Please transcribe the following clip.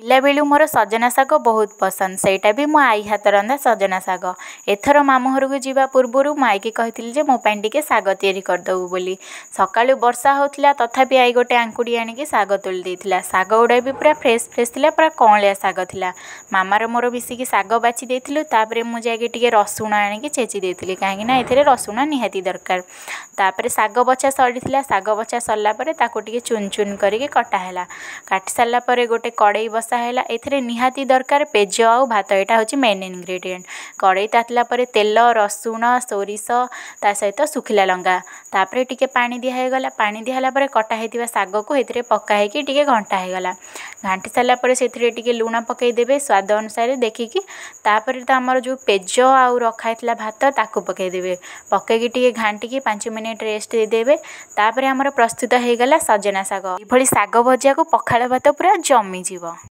ପିଲାବେଳୁ ମୋର ସଜନା ଶାଗ ବହୁତ ପସନ୍ଦ, ସେଇଟା ବି ମୋ ଆଈ ହାତ ରନ୍ଧା ସଜନା ଶାଗ। ଏଥର ମାମୁଁ ଘରକୁ ଯିବା ପୂର୍ବରୁ ମୁଁ ଆଈକି କହିଥିଲି ଯେ ମୋ ପାଇଁ ଟିକେ ଶାଗ ତିଆରି କରିଦେବୁ ବୋଲି। ସକାଳୁ ବର୍ଷା ହେଉଥିଲା, ତଥାପି ଆଈ ଗୋଟେ ଆଙ୍କୁଡ଼ି ଆଣିକି ଶାଗ ତୋଳି ଦେଇଥିଲା। ଶାଗ ଗୁଡ଼ା ବି ପୁରା ଫ୍ରେଶ୍ ଫ୍ରେଶ୍ ଥିଲା, ପୁରା କଅଁଳିଆ ଶାଗ ଥିଲା। ମାମାର ମୋର ମିଶିକି ଶାଗ ବାଛି ଦେଇଥିଲୁ। ତାପରେ ମୁଁ ଯାଇକି ଟିକେ ରସୁଣ ଆଣିକି ଛେଚି ଦେଇଥିଲି, କାହିଁକିନା ଏଥିରେ ରସୁଣ ନିହାତି ଦରକାର। ତାପରେ ଶାଗ ବଛା ସରିଥିଲା। ଶାଗ ବଛା ସରିଲା ପରେ ତାକୁ ଟିକେ ଚୁନ ଚୁନ କରିକି କଟା ହେଲା। କାଟି ସାରିଲା ପରେ ଗୋଟେ କଡ଼େଇ ବସା ହେଲା। ଏଥିରେ ନିହାତି ଦରକାର ପେଜ ଆଉ ଭାତ, ଏଇଟା ହେଉଛି ମେନ୍ ଇନଗ୍ରେଡ଼ିଏଣ୍ଟ। କଡ଼େଇ ତାତିଲା ପରେ ତେଲ, ରସୁଣ, ସୋରିଷ, ତା ସହିତ ଶୁଖିଲା ଲଙ୍କା, ତାପରେ ଟିକେ ପାଣି ଦିଆ ହେଇଗଲା। ପାଣି ଦିଆହେଲା ପରେ କଟା ହେଇଥିବା ଶାଗକୁ ଏଥିରେ ପକା ହେଇକି ଟିକେ ଘଣ୍ଟା ହେଇଗଲା। ଘାଣ୍ଟି ସାରିଲା ପରେ ସେଥିରେ ଟିକେ ଲୁଣ ପକାଇଦେବେ ସ୍ୱାଦ ଅନୁସାରେ ଦେଖିକି। ତାପରେ ତ ଆମର ଯେଉଁ ପେଜ ଆଉ ରଖା ହେଇଥିଲା ଭାତ, ତାକୁ ପକାଇଦେବେ। ପକାଇକି ଟିକେ ଘାଣ୍ଟିକି 5 ମିନିଟ୍ ରେଷ୍ଟ ଦେଇଦେବେ। ତାପରେ ଆମର ପ୍ରସ୍ତୁତ ହେଇଗଲା ସଜନା ଶାଗ। ଏଭଳି ଶାଗ ଭଜାକୁ ପଖାଳ ଭାତ ପୁରା ଜମିଯିବ।